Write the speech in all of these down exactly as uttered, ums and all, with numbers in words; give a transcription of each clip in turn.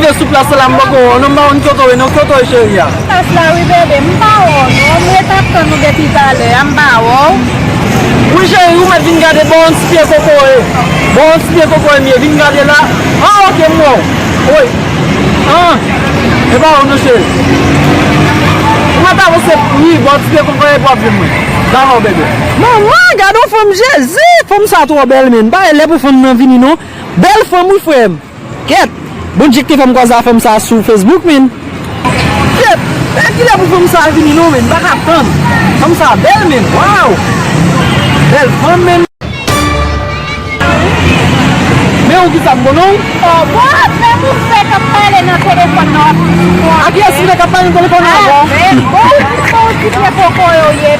Sou plas la m poko wè w non, m pa konn kote w ye non, kote w ye cheri a? Plas la wi bebe, m pa wè w non, m ret ap tann ou depi talè a, m pa wè w. Wi cheri, ou mèt vin gade, bò yon ti pye kokoye. Bò yon ti pye kokoye m ye, vin gade la. Ah, ok, m wè w. Wi. Ah, e pa w non cheri. Ou mèt avanse, wi, bò yon ti pye kokoye epi w ap jwenn mwen. Dakò bebe. Manman, gade yon fanm Jezi, fanm sa twò bèl menm. Pa lè pou fanm nan vini non. Bèl fanm wi frè m. Kèt! Bondye ki te fè m kwaze a fanm sa sou Facebook, menn. Kèt! Men kilè pou fanm sa vini non, menn, m pa ka tann. Fanm sa bèl, menn. Waw! Bèl fanm, menn. Men ou ki sa m konnen w? Oh, bon, men ou fè k ap pale nan telefòn nan, w ap di mwen. A kiyès ou fè k ap pale nan telefòn nan ankò? Ah, men bon, ou di bon, ou di pye koko yo ye.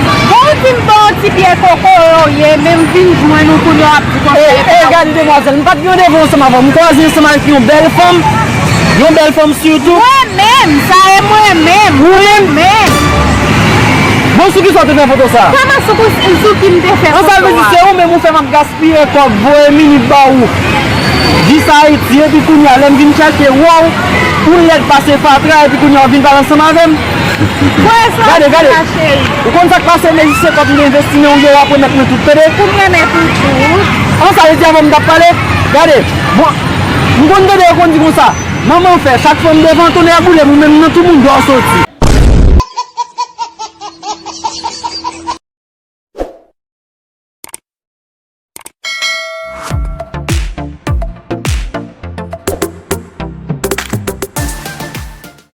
Bon, ou di m bon ti pye koko yo ye, men m vin jwenn ou kounye a w ap di konsa. E, e, gade demwazèl, m pa t gen randevou ansanm avè w. M kwaze ansanm avèk yon bèl fanm, yon bèl fanm sitou. Mwen menm, sa e mwen menm. Ou menm? Mwen menm. Bon, sou ki sa w te fè foto sa? Kòman sou, sou ki m te fè foto a? An, sa vle di se ou menm ou fè m ap gaspiye kòb, voye minit ba ou. Jis Ayiti, epi kounye a, lè m vin chèche, waw, ou lèd pase fatra, epi kounye a, w vin pale ansanm avè m. Gade, gade. Ou konn sa k pase, men jis se kòb m te envesti nan ou yo, w ap remèt mwen tout, tande? Pou m remèt ou tout. An, sa vle di avan m t ap pale? Gade, bon, m konn tande yo konn di konsa, manman fè, chak fwa m devan, tonnè boule m, ou menm nan tou moun dò w soti.